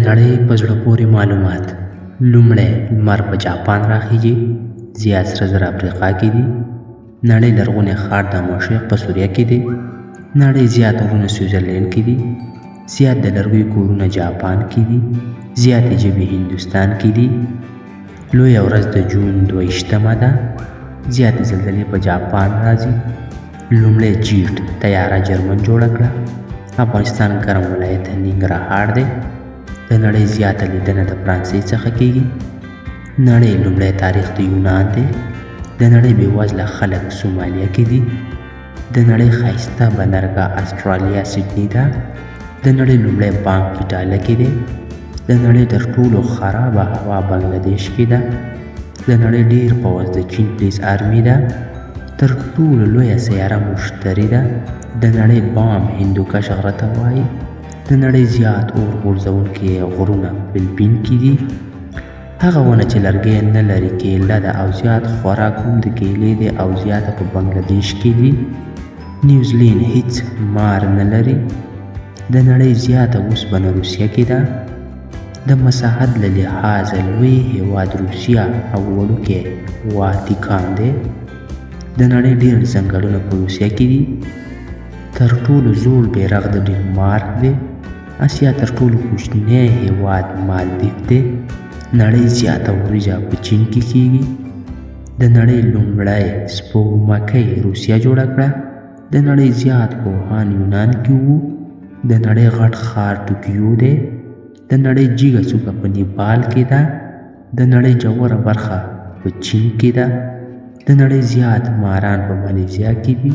نړۍ په زړه پورې معلومات. لومړی لمر په جاپان راخیږي، زیات سره زر افریقا کې دي. نړۍ لرغونی ښار دمشق په سوریه کې دی. نړۍ زیات غرونه سویزرلینډ کې دي. زیات د لرګیو کورونه جاپان کې دي. زیاتې ژبې هندوستان کې دي. لویه ورځ د جون 22مه ده. زیاتې زلزلې په جاپان راځي. لومړی جیټ طیاره جرمن جوړه کړه. افغانستان ګرم ولایت ننګرهار دی. د نړۍ زیاته لیدنه د فرانسې څخه کیږي. نړۍ لومړی تاریخ د یونان دی. د نړۍ بېوزله خلک سومالیا کې دي. د نړۍ ښایسته بندرګاه اسټرالیا سیډني ده. د نړۍ لومړی بانک ایټالیا کې دی. د نړۍ تر ټولو خرابه هوا بنګله دیش کې ده. د نړۍ ډیر پوځ د چین پولیس آرمي ده. تر ټولو لویه سیاره مشتري ده. د نړۍ بام هندوکش غره ته وایي. د نړۍ زیات اور غورځوونکي غرونه فلپین کې دي. هغه ونه چې لرګی نه لري کیله ده او زیات خوراک هم د کیلې دی او زیاته په بنګله دیش کې دي. نیوزلینډ هیڅ مار نه لري. د نړۍ زیاته اوسپنه روسیه کې ده. د مساحت له لحاظه لوی هیواد روسیه او وړوکی واتیکان دی. د نړۍ ډیر ځنګلونه په روسیه کې دي. تر ټولو زوړ بیرغ د ډنمارک دی. اسیا تر ټولو کوچنی هیواد مالدیف دی. نړۍ زیاته وریجه په چین کې کیږي. د نړۍ لومړی سپوږمکۍ روسیه جوړه کړه. د نړۍ زیات پوهان یونان کې وو. د نړۍ غټ ښار ټوکیو دی. د نړۍ جګه څوکه په نیپال کې ده. د نړۍ ژوره برخه په چین کې ده. د نړۍ زیات ماران په مالیزیا کې دي.